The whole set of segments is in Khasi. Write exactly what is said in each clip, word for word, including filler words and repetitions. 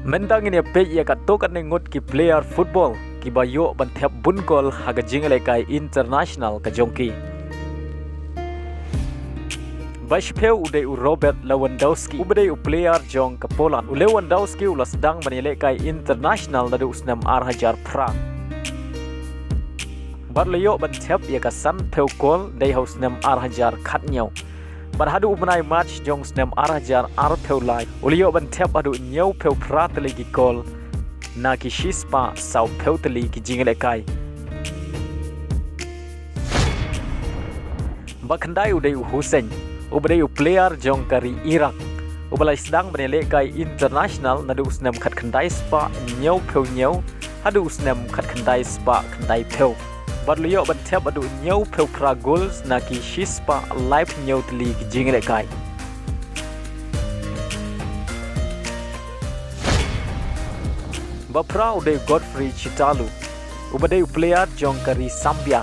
Mynta ngin ïa peit ïa katto katne ngut ki player football kiba ïoh ban thep bun kol ha ka jingïalehkai international ka jong ki. Ba shiphew u dei u Robert Lewandowski, uba dei u player jong ka Poland. U Lewandowski u la sdang ban ïalehkai international naduh u snem ar hajar phra. Bad u la ïoh ban thep ïa ka sanphew kol dei ha u snem ar hajar khathynñiew. Bad haduh u bnai March jong u snem ar hajar arphew lai, u la ïoh ban thep haduh hynñiewphew phra tylli ki kol na ki shispah sawphew tylli ki jingïalehkai. Ba khyndai u dei u Hussein, uba dei u player jong ka ri Iraq, uba la sdang ban ïalehkai international naduh u snem khatkhyndai spah hynñiewphew hynñiew haduh u snem khatkhyndai spah khyndaiphew. Bad u la ïoh ban thep haduh hynñiewphew phra goals na ki shispah laiphew hynñiew tylli ki jingïalehkai. Ba phra u dei Godfrey Chitalu, uba dei u player jong ka ri Zambia,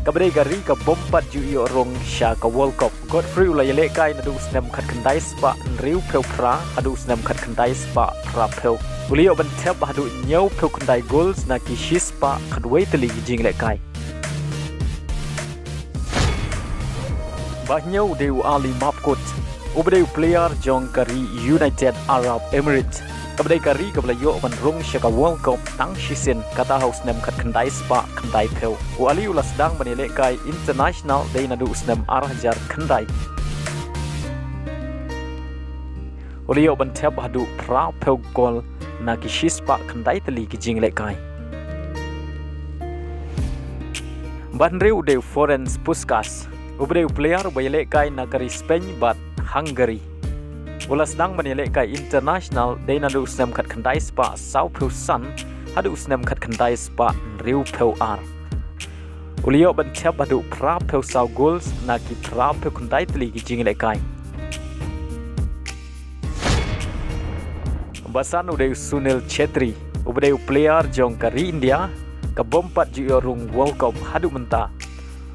kaba dei ka ri ka bym pat ju ïoh rung sha ka World Cup. Godfrey u la ïalehkai naduh u snem khatkhyndai spah hynriewphew phra haduh u snem khatkhyndai spah phraphew. U la ïoh ban thep haduh hynñiewphew khyndai goals na ki shispah khatwei tylli ki jingïalehkai. Ba hynñiew u dei u Ali Mahfouz, uba dei u player jong ka ri United Arab Emirates, kaba dei ka ri kaba la ïoh ban rung sha ka World Cup tang shisien, kata ha u snem khatkhyndai spah khyndaiphew. U Ali u la sdang ban ïalehkai international dei naduh u snem ar hajar khyndai. U la ïoh ban thep haduh phraphew kol na ki shispah khyndai tylli ki jingïalehkai. Ba hynriew u dei u Ferenc Puskas, uba dei u player uba ïalehkai na ka ri Spain bad Hungary. U la sdang ban ïalehkai international dei naduh u snem khatkhyndai spah sawphew san haduh u snem khatkhyndai spah hynriewphew ar. U la ïoh ban thep haduh phraphew saw goals na ki phraphew khyndai tylli ki jingïalehkai. Ba san u dei u Sunil Chhetri, uba dei u player jong ka ri India, ka bym pat ju ïoh rung World Cup haduh mynta.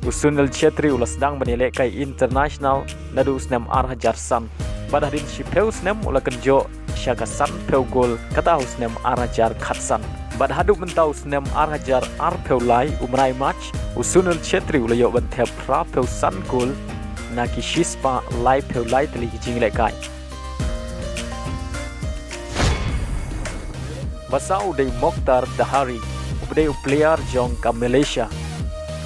U Sunil Chhetri u la sdang ban ïalehkai international naduh u snem ar hajar san. Bad hadien shiphew snem u la kynjoh sha ka sanphew gol, kata ha u snem ar hajar khatsan. Bad haduh mynta u snem ar hajar arphew lai, u bnai March, u Sunil Chhetri u la ïoh ban thep phraphew san gol na ki shispah laiphew lai tylli ki jingïalehkai. Ba saw u dei Mokhtar Dahari, uba dei u player jong ka Malaysia,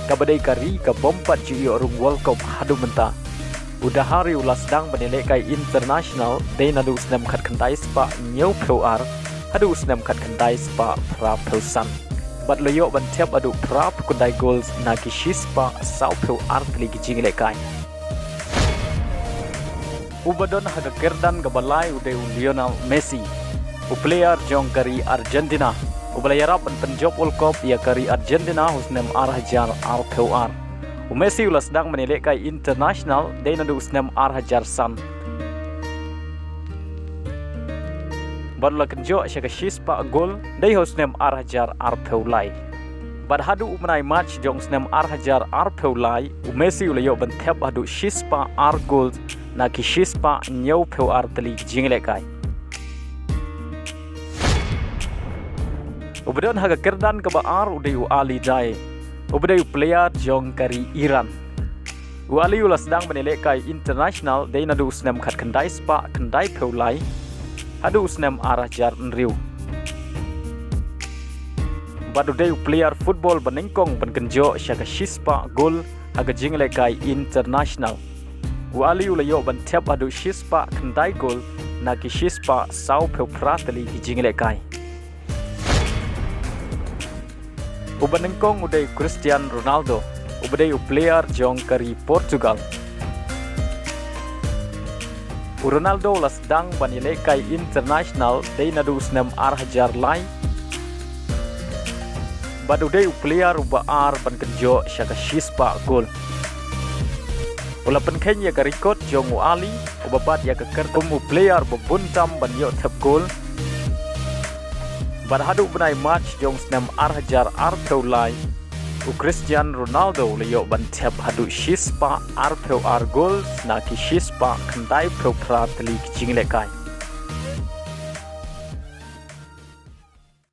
kaba dei ka ri ka bym pat ju ïoh rung World Cup haduh mynta. U Dahari u la sdang ban ïalehkai international dei naduh u snem khatkhyndai spah hynñiewphew ar haduh u snem khatkhyndai spah phraphew san. Bad u la ïoh ban thep haduh phraphew khyndai goals na ki shispah sawphew ar tylli ki jingïalehkai. Uba don ha ka kyrdan kaba lai u dei u Lionel Messi, u player jong ka ri Argentina, uba la ïarap ban pynjop World Cup ïa ka ri Argentina ha u snem ar hajar arphew ar. U Messi u la sdang ban ïalehkai international dei naduh u snem ar hajar san. Bad u la kynjoh sha ka shispah gol dei ha u snem ar hajar arphew lai. Bad haduh u bnai March jong u snem ar hajar arphew lai, u Messi u la ïoh ban thep haduh shispah ar gol na ki shispah hynñiewphew ar tylli ki jingïalehkai. Uba don ha ka kyrdan kaba ar u dei u Ali Daei, uba dei u player jong ka ri Iran. U Ali u la sdang ban ïalehkai international dei naduh u snem khatkhyndai spah khyndaiphew lai haduh u snem ar hajar hynriew. Bad u dei u player football ba nyngkong ban kynjoh sha ka shispah gol ha ka jingïalehkai international. U Ali u la ïoh ban thep haduh shispah khyndai gol na ki shispah sawphew phra tylli ki jingïalehkai. Uba nyngkong u dei Cristiano Ronaldo, uba dei u player jong ka ri Portugal. U Ronaldo u la sdang ban ïalehkai international dei naduh u snem ar hajar lai. Bad u dei u player uba ar ban kynjoh sha ka shispah gol. U la pynkheiñ ïa ka record jong u Ali, uba bat ïa ka kyrdan kum u player ba bun tam ban ïoh thep gol. Bad haduh u bnai March jong u snem ar hajar arphew lai, u Cristiano Ronaldo u la ïoh ban thep haduh shispah arphew ar gol na ki shispah khyndaiphew phra tylli ki jingïalehkai.